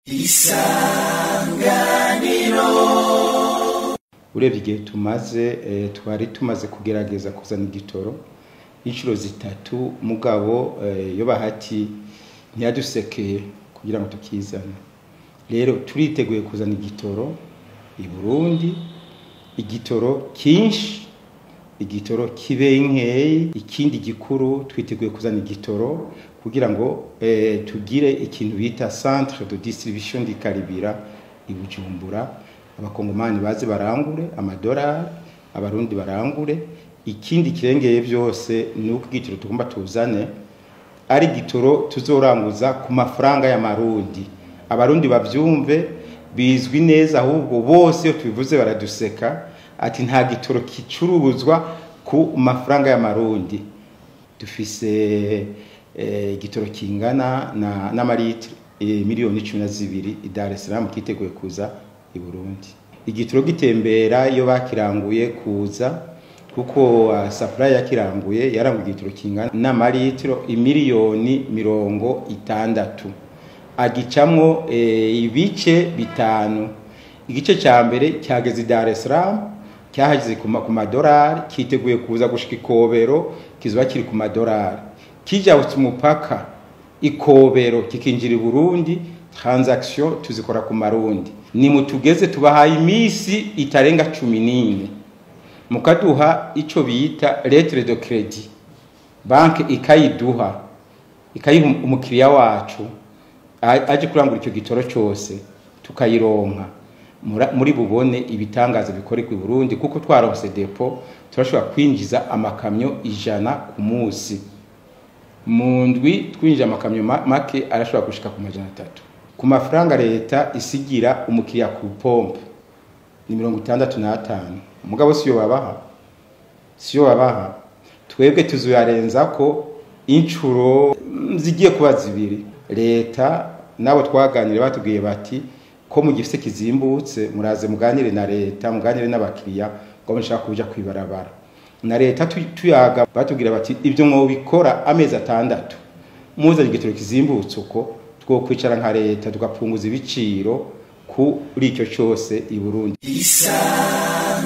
Isanganiro. Urebye igihe tumaze, twari tumaze kugerageza kuzana igitoro inshuro zitatu, mugabo yo bahati ntiyadusekeye kugira ngo tukizane. Rero turiteguye kuzana igitoro i Burundi, igitoro kinshi, igitoro kibe nkeyi. Ikindi gikuru, twiteguye kuzana igitoro kugira ngo tugire ikintu bita centre de distribution du carburant i Bujumbura, Abakongomani baze barangure amadolari, Abarundi barangure. Ikindi kirengeye byose ni uko igitoro tugomba tuzane ari igitoro tuzoranguza ku mafaranga y'Amarundi. Abarundi bavyumve, bizwi neza. Ahubwo bose iyo tubivuze baraduseka, ati nta gitoro kicuruzwa ku mafaranga y'Amarundi. Dufise igitoro kingana n'amaritiro 12 miliyoni i Dar es Salaam, kiteguye kuza i Burundi. Igitoro gitembera iyo bakiranguye kuza, kuko supply yakiranguye, yaranguye igitoro kingana n'amaritiro 60 miliyoni, agicamwo ibice bitanu. Igice cya mbere cyageze i Dar es Salaam, cyahageze ku madolari, kiteguye kuza gushika Ikobero kizoba kiri ku madolari. Kijabutse umupaka Ikobero kikinjira i Burundi, transaction tuzikora ku Marundi. Ni mutugeze, tubahaye iminsi itarenga 14, mukaduha ico bita lettre de crédit, banke ikayiduha, ikayiha umukiriya wacu aje kurangura icyo gitoro cyose, tukayironka. Muri bubone ibitangaza bikorerwa i Burundi, kuko twaronse dépôt, turashobora kwinjiza amakamyo 100 ku munsi. Mu ndwi twinjije amakamyo make arashobora gushika ku 300. Ku mafaranga leta isigira umukiriya ku pompe ni 65, umugabo siyo babaha, siyo babaha. Twebwe tuzuyarenza ko incuro zigiye kuba zibiri. Leta nabo twaganire, batubwiye bati ko mu gifise kizimbutse, muraze muganire na leta, muganire n'abakiriya ngo mushaka kuja kwibarabara na leta. Tuyaga batubwira bati ibyo mwobikora amezi 6, muzanye igitoro kizimbutse, uko twokwicara nka leta tugapunguza ibiciro kuri icyo cyose i Burundi. Isanganiro.